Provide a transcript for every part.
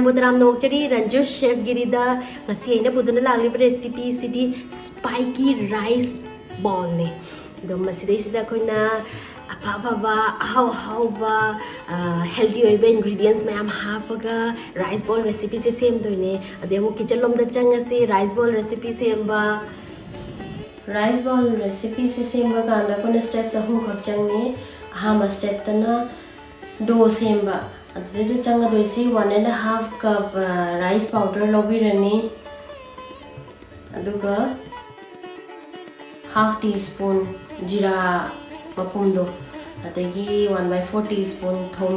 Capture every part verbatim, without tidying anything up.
ꯃꯨꯇꯔꯥꯝ ꯅꯣꯛꯆꯔꯤ ꯔꯟꯖꯨꯁ ꯆꯦꯐꯒꯤꯔꯤꯗ꯫ ꯉꯁꯤ ꯑꯩꯅ ꯄꯨꯗꯨꯅ ꯂꯥꯛꯂꯤꯕ recipeꯁꯤꯗꯤ spicy rice ballꯅꯤ꯫ ꯑꯗꯣ ꯃꯁꯤꯗꯩꯁꯤꯗ ꯑꯩꯈꯣꯏꯅ ꯑꯐ ꯑꯐꯕ, ꯑꯍꯥꯎ ꯑꯍꯥꯎꯕ, healthy ꯑꯣꯏꯕ ingredients ꯃꯌꯥꯝ ꯍꯥꯞꯄꯒ rice ball recipeꯁꯦ ꯁꯦꯝꯗꯣꯏꯅꯦ꯫ ꯑꯗꯩ ꯑꯃꯨꯛ kitchenꯂꯣꯝꯗ ꯆꯪꯉꯁꯤ rice ball recipe ꯁꯦꯝꯕ꯫ Rice ball recipeꯁꯦ ꯁꯦꯝꯕ ꯀꯥꯟꯗ ꯑꯩꯈꯣꯏꯅ steps ꯑꯍꯨꯝꯈꯛ ꯆꯪꯉꯤ꯫ ꯑꯍꯥꯟꯕ stepꯇꯅ dough ꯁꯦꯝꯕ꯫ ꯑꯗꯨꯗꯩꯗ ꯆꯪꯒꯗꯣꯏꯁꯤ one and half cup rice powder ꯂꯧꯕꯤꯔꯅꯤ꯫ ꯑꯗꯨꯒ half teaspoon ꯖꯤꯔꯥ ꯃꯄꯨꯝꯗꯣ, ꯑꯗꯒꯤ one by four teaspoon ꯊꯨꯝ,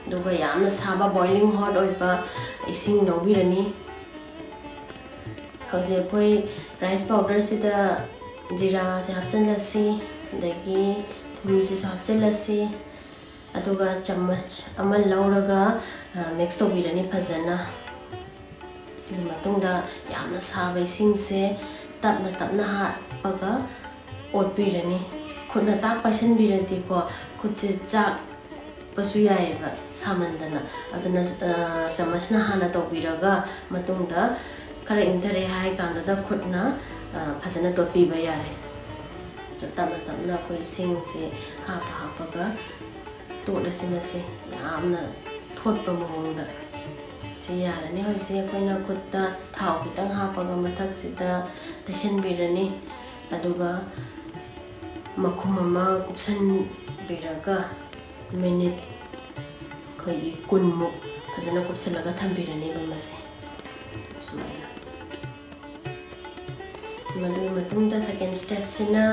ꯑꯗꯨꯒ ꯌꯥꯝꯅ ꯁꯥꯕ boiling hot ꯑꯣꯏꯕ ꯏꯁꯤꯡ ꯂꯧꯕꯤꯔꯅꯤ꯫ ꯍꯧꯖꯤꯛ ꯑꯩꯈꯣꯏ rice powderꯁꯤꯗ ꯖꯤꯔꯥꯁꯦ ꯍꯥꯞꯆꯤꯜꯂꯁꯤ, ꯑꯗꯒꯤ ꯊꯨꯝꯁꯤꯁꯨ ꯍꯥꯞꯆꯤꯜꯂꯁꯤ꯫ ꯑꯗꯨꯒ ꯆꯥꯃꯁ ꯑꯃ ꯂꯧꯔꯒ mix ꯇꯧꯕꯤꯔꯅꯤ ꯐꯖꯅ꯫ ꯑꯗꯨꯒꯤ ꯃꯇꯨꯡꯗ ꯌꯥꯝꯅ ꯁꯥꯕ ꯏꯁꯤꯡꯁꯦ ꯇꯞꯅ ꯇꯞꯅ ꯍꯥꯞꯄꯒ ꯑꯣꯠꯄꯤꯔꯅꯤ꯫ ꯈꯨꯠꯅ ꯇꯥꯛ ꯄꯥꯏꯁꯟꯕꯤꯔꯗꯤꯀꯣ, ꯈꯨꯠꯁꯦ ꯆꯥꯛꯄꯁꯨ ꯌꯥꯏꯑꯕ ꯁꯥꯃꯟꯗꯅ꯫ ꯑꯗꯨꯅ ꯆꯥꯃꯁꯅ ꯍꯥꯟꯅ ꯇꯧꯕꯤꯔꯒ ꯃꯇꯨꯡꯗ ꯈꯔ ꯏꯪꯊꯔꯛꯑꯦ ꯍꯥꯏ ꯀꯥꯟꯗꯨꯗ ꯈꯨꯠꯅ ꯐꯖꯅ ꯇꯣꯠꯄꯤꯕ ꯌꯥꯔꯦ꯫ ꯑꯗꯨ ꯇꯞꯅ ꯇꯞꯅ ꯑꯩꯈꯣꯏ ꯏꯁꯤꯡꯁꯦ ꯍꯥꯞꯄ ꯍꯥꯞꯄꯒ ꯇꯣꯠꯂꯁꯤ꯫ ꯃꯁꯤ ꯌꯥꯝꯅ ꯊꯣꯠꯄ ꯃꯑꯣꯡꯗ꯫ ꯁꯤ ꯌꯥꯔꯅꯤ꯫ ꯍꯧꯖꯤꯛꯁꯦ ꯑꯩꯈꯣꯏꯅ ꯈꯨꯠꯇ ꯊꯥꯎ ꯈꯤꯇꯪ ꯍꯥꯞꯄꯒ ꯃꯊꯛꯁꯤꯗ ꯇꯩꯁꯟꯕꯤꯔꯅꯤ꯫ ꯑꯗꯨꯒ ꯃꯈꯨꯝ ꯑꯃ ꯀꯨꯞꯁꯟꯕꯤꯔꯒ minute ꯑꯩꯈꯣꯏꯒꯤ ꯀꯨꯟꯃꯨꯛ ꯐꯖꯅ ꯀꯨꯞꯁꯜꯂꯒ ꯊꯝꯕꯤꯔꯅꯦꯕ ꯃꯁꯦ꯫ ꯁꯨꯃꯥꯏꯅ꯫ ꯃꯗꯨꯒꯤ ꯃꯇꯨꯡꯗ second stepꯁꯤꯅ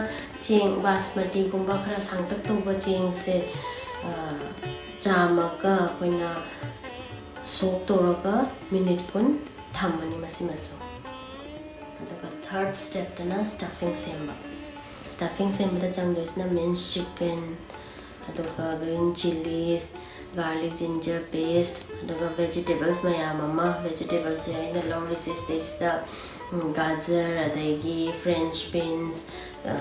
ꯆꯦꯡ ꯕꯥꯁꯃꯇꯤꯒꯨꯝꯕ ꯈꯔ ꯁꯥꯡꯇꯛ ꯇꯧꯕ ꯆꯦꯡꯁꯦ, ꯑ, ꯆꯥꯝꯃꯒ ꯑꯩꯈꯣꯏꯅ soak ꯇꯧꯔꯒ minute ꯀꯨꯟ ꯊꯝꯃꯅꯤ ꯃꯁꯤꯃꯁꯨ꯫ ꯑꯗꯨꯒ third stepꯇꯅ stuffing ꯁꯦꯝꯕ꯫ Stuffing ꯁꯦꯝꯕꯗ ꯆꯪꯗꯣꯏꯁꯤꯅ minced chicken, ꯑꯗꯨꯒ green chillies, garlic ginger paste, ꯑꯗꯨꯒ vegetables ꯃꯌꯥꯝ ꯑꯃ꯫ Vegetablesꯁꯦ ꯑꯩꯅ ꯂꯧꯔꯤꯁꯦ ꯁꯤꯗꯩꯁꯤꯗ, ꯎꯝ, ꯒꯥꯖꯔ, ꯑꯗꯒꯤ French beans, ꯑ,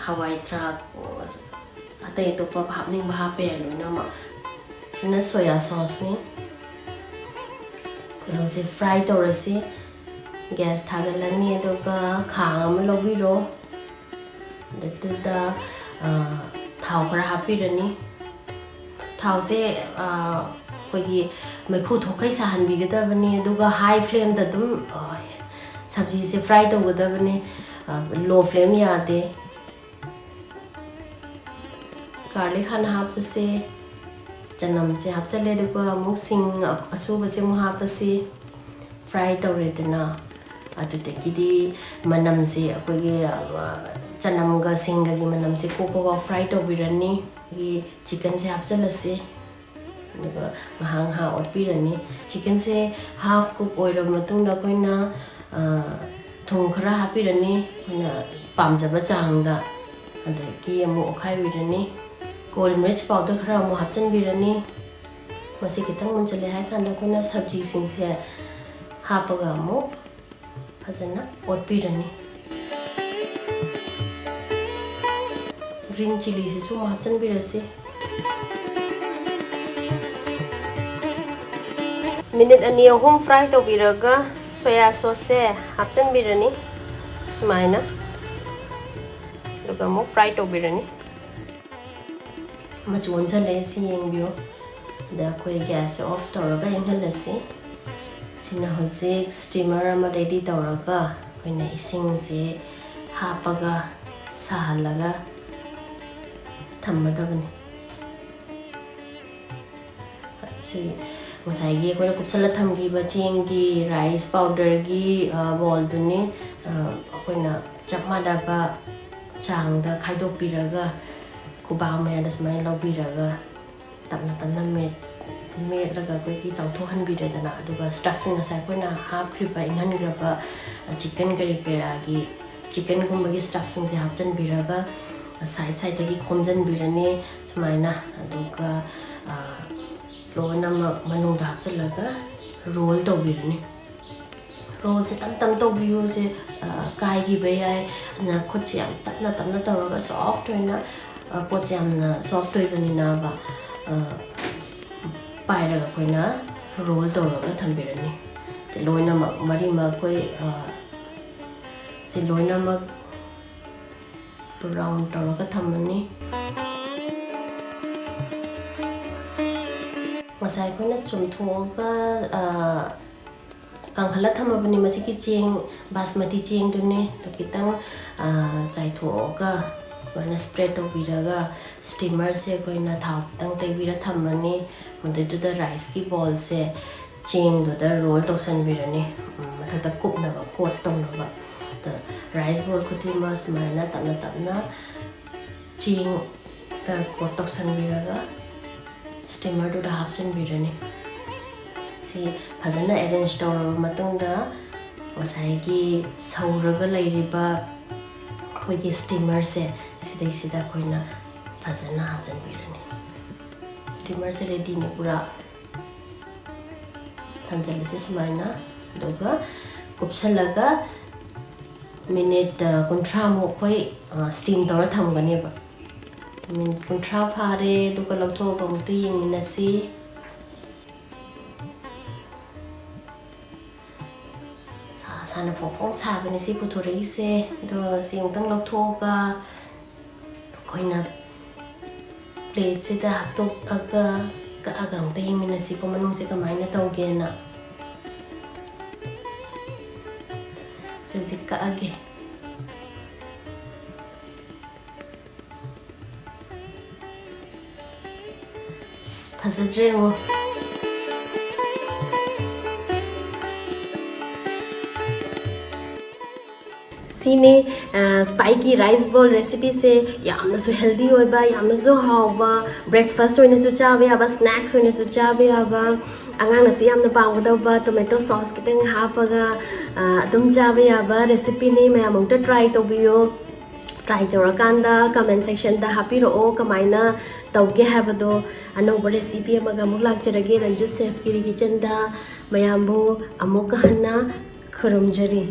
ꯍꯋꯥꯏ ꯊ꯭ꯔꯥꯛ, ꯑꯇꯩ ꯑꯇꯣꯞꯄ ꯍꯥꯞꯅꯤꯡꯕ ꯍꯥꯞꯄ ꯌꯥꯏ ꯂꯣꯏꯅꯃꯛ꯫ ꯁꯤꯅ soya sauceꯅꯤ꯫ ꯑꯩꯈꯣꯏ ꯍꯧꯖꯤꯛ ꯐ꯭ꯔꯥꯏ ꯇꯧꯔꯁꯤ꯫ ꯒ꯭ꯌꯥꯁ ꯊꯥꯒꯠꯂꯅꯤ, ꯑꯗꯨꯒ ꯈꯥꯡ ꯑꯃ ꯂꯧꯕꯤꯔꯣ꯫ ꯑꯗꯨꯗ, ꯑ, ꯊꯥꯎ ꯈꯔ ꯍꯥꯞꯄꯤꯔꯅꯤ꯫ ꯊꯥꯎꯁꯦ, ꯑ, ꯑꯩꯈꯣꯏꯒꯤ ꯃꯩꯈꯨ ꯊꯣꯛꯈꯩ ꯁꯥꯍꯟꯕꯤꯒꯗꯕꯅꯤ, ꯑꯗꯨꯒ ꯍꯥꯏ ꯐ꯭ꯂꯦꯝꯗ ꯑꯗꯨꯝ, ꯑ, ꯁꯕꯖꯤꯁꯦ ꯐ꯭ꯔꯥꯏ ꯇꯧꯒꯗꯕꯅꯤ꯫ ꯑ, ꯂꯣ ꯐ꯭ꯂꯦꯝ ꯌꯥꯗꯦ꯫ ꯒꯥꯔꯂꯤꯛ ꯍꯥꯟꯅ ꯍꯥꯞꯄꯁꯦ꯫ ꯆꯅꯝꯁꯦ ꯍꯥꯞꯆꯜꯂꯦ, ꯑꯗꯨꯒ ꯑꯃꯨꯛ ꯁꯤꯡ ꯑꯁꯨꯕꯁꯦ ꯑꯃꯨꯛ ꯍꯥꯞꯄꯁꯤ꯫ ꯐ꯭ꯔꯥꯏ ꯇꯧꯔꯦꯗꯅ, ꯑꯗꯨꯗꯒꯤꯗꯤ ꯃꯅꯝꯁꯦ ꯑꯩꯈꯣꯏꯒꯤ, ꯑ, ꯆꯅꯝꯒ ꯁꯤꯡꯒꯒꯤ ꯃꯅꯝꯁꯦ ꯀꯣꯛꯄ ꯐꯥꯎ ꯐ꯭ꯔꯥꯏ ꯇꯧꯕꯤꯔꯅꯤ꯫ ꯑꯗꯒꯤ ꯆꯤꯛꯀꯟꯁꯦ ꯍꯥꯞꯆꯜꯂꯁꯤ꯫ ꯑꯗꯨꯒ ꯉꯥꯏꯍꯥꯛ ꯉꯥꯏꯍꯥꯛ ꯑꯣꯠꯄꯤꯔꯅꯤ꯫ ꯆꯤꯛꯀꯟꯁꯦ ꯍꯥꯐ ꯀꯨꯛ ꯑꯣꯏꯔꯕ ꯃꯇꯨꯡꯗ ꯑꯩꯈꯣꯏꯅ, ꯑ, ꯊꯨꯝ ꯈꯔ ꯍꯥꯞꯄꯤꯔꯅꯤ, ꯑꯩꯈꯣꯏꯅ ꯄꯥꯝꯖꯕ ꯆꯥꯡꯗ꯫ ꯑꯗꯒꯤ ꯑꯃꯨꯛ ꯑꯣꯠꯈꯥꯏꯕꯤꯔꯅꯤ꯫ ꯒꯣꯜ ꯃꯤꯔꯆ ꯄꯥꯎꯗꯔ ꯈꯔ ꯑꯃꯨꯛ ꯍꯥꯞꯆꯤꯟꯕꯤꯔꯅꯤ꯫ ꯃꯁꯤ ꯈꯤꯇꯪ ꯃꯨꯟꯁꯤꯜꯂꯦ ꯍꯥꯏ ꯀꯥꯟꯗ ꯑꯩꯈꯣꯏꯅ ꯁꯕꯖꯤꯁꯤꯡꯁꯦ ꯍꯥꯞꯄꯒ ꯑꯃꯨꯛ ꯐꯖꯅ ꯑꯣꯠꯄꯤꯔꯅꯤ꯫ ꯒ꯭ꯔꯤꯟ ꯆꯤꯂꯤꯁꯤꯁꯨ ꯑꯃꯨꯛ ꯍꯥꯞꯆꯤꯟꯕꯤꯔꯁꯤ꯫ ꯃꯤꯅꯤꯠ ꯑꯅꯤ ꯑꯍꯨꯝ ꯐ꯭ꯔꯥꯏ ꯇꯧꯕꯤꯔꯒ ꯁꯣꯌꯥ ꯁꯣꯁꯁꯦ ꯍꯥꯞꯆꯤꯟꯕꯤꯔꯅꯤ ꯁꯨꯃꯥꯏꯅ, ꯑꯗꯨꯒ ꯑꯃꯨꯛ ꯐ꯭ꯔꯥꯏ ꯇꯧꯕꯤꯔꯅꯤ꯫ ꯃꯆꯨ ꯑꯣꯟꯁꯤꯜꯂꯦ, ꯁꯤ ꯌꯦꯡꯕꯤꯌꯨ꯫ ꯑꯗ ꯑꯩꯈꯣꯏ ꯒ꯭ꯌꯥꯁꯁꯦ ꯑꯣꯐ ꯇꯧꯔꯒ ꯏꯪꯍꯜꯂꯁꯤ꯫ ꯁꯤꯅ ꯍꯧꯖꯤꯛ ꯁ꯭ꯇꯤꯃꯔ ꯑꯃ ꯔꯦꯗꯤ ꯇꯧꯔꯒ ꯑꯩꯈꯣꯏꯅ ꯏꯁꯤꯡꯁꯦ ꯍꯥꯞꯄꯒ ꯁꯥꯍꯜꯂꯒ ꯊꯝꯃꯗꯕꯅꯤ꯫ ꯁꯤ ꯉꯁꯥꯏꯒꯤ ꯑꯩꯈꯣꯏꯅ ꯀꯨꯞꯁꯜꯂ ꯊꯝꯈꯤꯕ ꯆꯦꯡꯒꯤ ꯔꯥꯏꯁ ꯄꯥꯎꯗꯔꯒꯤ, ꯑ, ꯕꯣꯜꯗꯨꯅꯤ꯫ ꯑ, ꯑꯩꯈꯣꯏꯅ ꯆꯞ ꯃꯥꯟꯅꯕ ꯆꯥꯡꯗ ꯈꯥꯏꯗꯣꯛꯄꯤꯔꯒ ꯈꯨꯕꯥꯛ ꯃꯌꯥꯗ ꯁꯨꯃꯥꯏꯅ ꯂꯧꯕꯤꯔꯒ ꯇꯞꯅ ꯇꯞꯅ ꯃꯦꯠ-, ꯃꯦꯠꯂꯒ ꯑꯩꯈꯣꯏꯒꯤ ꯆꯥꯎꯊꯣꯛꯍꯟꯕꯤꯔꯦꯗꯅ꯫ ꯑꯗꯨꯒ ꯁ꯭ꯇꯐꯤꯡ ꯉꯁꯥꯏ ꯑꯩꯈꯣꯏꯅ ꯍꯥꯞꯈ꯭ꯔꯤꯕ, ꯏꯪꯍꯟꯈ꯭ꯔꯕ ꯆꯤꯛꯀꯟ ꯀꯔꯤ ꯀꯔꯥꯒꯤ, ꯆꯤꯛꯀꯟꯒꯨꯝꯕꯒꯤ ꯁ꯭ꯇꯐꯤꯡꯁꯦ ꯍꯥꯞꯆꯤꯟꯕꯤꯔꯒ ꯁꯥꯏꯠ ꯁꯥꯏꯠꯇꯒꯤ ꯈꯣꯝꯖꯤꯟꯕꯤꯔꯅꯤ ꯁꯨꯃꯥꯏꯅ꯫ ꯑꯗꯨꯒ, ꯑ, ꯂꯣꯏꯅꯃꯛ ꯃꯅꯨꯡꯗ ꯍꯥꯞꯆꯤꯜꯂꯒ ꯔꯣꯜ ꯇꯧꯕꯤꯔꯅꯤ꯫ ꯔꯣꯜꯁꯦ ꯇꯞ ꯇꯞ ꯇꯧꯕꯤꯌꯨ꯫ ꯁꯦ, ꯑ, ꯀꯥꯏꯈꯤꯕ ꯌꯥꯏ꯫ ꯑꯗꯨꯅ ꯈꯨꯠꯁꯦ ꯌꯥꯝ ꯇꯞꯅ ꯇꯞꯅ ꯇꯧꯔꯒ ꯁꯣꯐ ꯑꯣꯏꯅ, ꯑ, ꯄꯣꯠꯁꯦ ꯌꯥꯝꯅ ꯁꯣꯐ ꯑꯣꯏꯕꯅꯤꯅꯕ, ꯑ, ꯄꯥꯏꯔꯒ ꯑꯩꯈꯣꯏꯅ ꯔꯣꯜ ꯇꯧꯔꯒ ꯊꯝꯕꯤꯔꯅꯤ꯫ ꯁꯤ ꯂꯣꯏꯅꯃꯛ ꯃꯔꯤꯃꯛ ꯑꯩꯈꯣꯏ, ꯑ, ꯁꯤ ꯂꯣꯏꯅꯃꯛ ꯔꯥꯎꯟ ꯇꯧꯔꯒ ꯊꯝꯃꯅꯤ꯫ ꯉꯁꯥꯏ ꯑꯩꯈꯣꯏꯅ ꯆꯨꯝꯊꯣꯛꯑꯒ, ꯑ, ꯀꯪꯍꯜꯂ ꯊꯝꯃꯕꯅꯤ꯫ ꯃꯁꯤꯒꯤ ꯆꯦꯡ, ꯕꯥꯁꯃꯇꯤ ꯆꯦꯡꯗꯨꯅꯤ꯫ ꯑꯗꯨ ꯈꯤꯇꯪ, ꯑ, ꯆꯥꯏꯊꯣꯛꯑꯒ ꯁꯨꯃꯥꯏꯅ ꯁ꯭ꯄ꯭ꯔꯦꯗ ꯇꯧꯕꯤꯔꯒ, ꯁ꯭ꯇꯤꯃꯔꯁꯦ ꯑꯩꯈꯣꯏꯅ ꯊꯥꯎ ꯈꯤꯇꯪ ꯇꯩꯕꯤꯔ ꯊꯝꯃꯅꯤ꯫ ꯃꯗꯨꯗꯨꯗ ꯔꯥꯏꯁꯀꯤ ꯕꯣꯜꯁꯦ ꯆꯦꯡꯗꯨꯗ ꯔꯣꯜ ꯇꯧꯁꯟꯕꯤꯔꯅꯤ, ꯎꯝ, ꯃꯊꯛꯇ ꯀꯨꯞꯅꯕ, ꯀꯣꯠ ꯇꯧꯅꯕ꯫ ꯑꯗ ꯔꯥꯏꯁ ꯕꯣꯜ ꯈꯨꯗꯤꯡꯃꯛ ꯁꯨꯃꯥꯏꯅ ꯇꯞꯅ ꯇꯞꯅ ꯆꯦꯡꯗ ꯀꯣꯠ ꯇꯧꯁꯟꯕꯤꯔꯒ ꯁ꯭ꯇꯤꯃꯔꯗꯨꯗ ꯍꯥꯞꯆꯤꯟꯕꯤꯔꯅꯤ꯫ ꯁꯤ ꯐꯖꯅ ꯑꯦꯔꯦꯟꯖ ꯇꯧꯔꯕ ꯃꯇꯨꯡꯗ, ꯉꯁꯥꯏꯒꯤ ꯁꯧꯔꯒ ꯂꯩꯔꯤꯕ ꯑꯩꯈꯣꯏꯒꯤ ꯁ꯭ꯇꯤꯃꯔꯁꯦ, ꯁꯤꯗꯩꯁꯤꯗ ꯑꯩꯈꯣꯏꯅ ꯐꯖꯅ ꯍꯥꯞꯆꯤꯟꯕꯤꯔꯅꯤ꯫ ꯁ꯭ꯇꯤꯃꯔꯁꯦ ꯔꯦꯗꯤꯅꯤ ꯄꯨꯔꯥ꯫ ꯊꯝꯖꯤꯜꯂꯁꯤ ꯁꯨꯃꯥꯏꯅ, ꯑꯗꯨꯒ ꯀꯨꯞꯁꯜꯂꯒ ꯃꯤꯅꯤꯠ, ꯑ, ꯀꯨꯟꯊ꯭ꯔꯥꯃꯨꯛ ꯑꯩꯈꯣꯏ, ꯑ, ꯁ꯭ꯇꯤꯝ ꯇꯧꯔ ꯊꯝꯒꯅꯦꯕ꯫ ꯃꯤꯅꯤꯠ ꯀꯨꯟꯊ꯭ꯔꯥ ꯐꯥꯔꯦ, ꯑꯗꯨꯒ ꯂꯧꯊꯣꯛꯑꯒ ꯑꯃꯨꯛꯇ ꯌꯦꯡꯃꯤꯟꯅꯁꯤ꯫ ꯁꯥ ꯁꯥꯅ ꯐꯣꯡ ꯐꯣꯡ ꯁꯥꯕꯅꯤ ꯁꯤ ꯄꯨꯊꯣꯔꯛꯏꯁꯦ꯫ ꯑꯗꯣ ꯁꯤ ꯑꯃꯨꯛꯇꯪ ꯂꯧꯊꯣꯛꯑꯒ ꯑꯩꯈꯣꯏꯅ ꯄ꯭ꯂꯦꯠꯁꯤꯗ ꯍꯥꯞꯇꯣꯛꯑꯒ ꯀꯛꯑꯒ ꯑꯃꯨꯛꯇ ꯌꯦꯡꯃꯤꯟꯅꯁꯤꯀꯣ, ꯃꯅꯨꯡꯁꯦ ꯀꯃꯥꯏꯅ ꯇꯧꯒꯦꯅ꯫ ꯁꯤ ꯍꯧꯖꯤꯛ ꯀꯛꯑꯒꯦ꯫ ꯑꯁ, ꯐꯖꯗ꯭ꯔꯦ ꯌꯦꯡꯉꯣ꯫ ꯁꯤꯅꯤ, ꯑ, ꯁ꯭ꯄꯥꯏꯀꯤ ꯔꯥꯏꯁ ꯕꯣꯜ ꯔꯦꯁꯤꯄꯤꯁꯦ꯫ ꯌꯥꯝꯅꯁꯨ ꯍꯦꯜꯗꯤ ꯑꯣꯏꯕ, ꯌꯥꯝꯅꯁꯨ ꯍꯥꯎꯕ, ꯕ꯭ꯔꯦꯛꯐꯥꯁ ꯑꯣꯏꯅꯁꯨ ꯆꯥꯕ ꯌꯥꯕ, ꯁ꯭ꯅꯦꯛꯁ ꯑꯣꯏꯅꯁꯨ ꯆꯥꯕ ꯌꯥꯕ, ꯑꯉꯥꯡꯅꯁꯨ ꯌꯥꯝꯅ ꯄꯥꯝꯒꯗꯧꯕ, ꯇꯣꯃꯦꯇꯣ ꯁꯣꯁ ꯈꯤꯇꯪ ꯍꯥꯞꯄꯒ, ꯑ, ꯑꯗꯨꯝ ꯆꯥꯕ ꯌꯥꯕ ꯔꯦꯁꯤꯄꯤꯅꯤ꯫ ꯃꯌꯥꯝ ꯑꯃꯨꯛꯇ ꯇ꯭ꯔꯥꯏ ꯇꯧꯕꯤꯌꯣ꯫ ꯇ꯭ꯔꯥꯏ ꯇꯧꯔꯀꯥꯟꯗ ꯀꯃꯦꯟ ꯁꯦꯛꯁꯟꯗ ꯍꯥꯞꯄꯤꯔꯛꯑꯣ, ꯀꯃꯥꯏꯅ ꯇꯧꯒꯦ ꯍꯥꯏꯕꯗꯣ꯫ ꯑꯅꯧꯕ ꯔꯦꯁꯤꯄꯤ ꯑꯃꯒ ꯑꯃꯨꯛ ꯂꯥꯛꯆꯔꯒꯦ ꯔꯟꯖꯨ ꯁꯦꯐ ꯀꯤꯔꯤ ꯀꯤꯆꯟꯗ꯫ ꯃꯌꯥꯝꯕꯨ ꯑꯃꯨꯛꯀ ꯍꯟꯅ ꯈꯨꯔꯨꯝꯖꯔꯤ꯫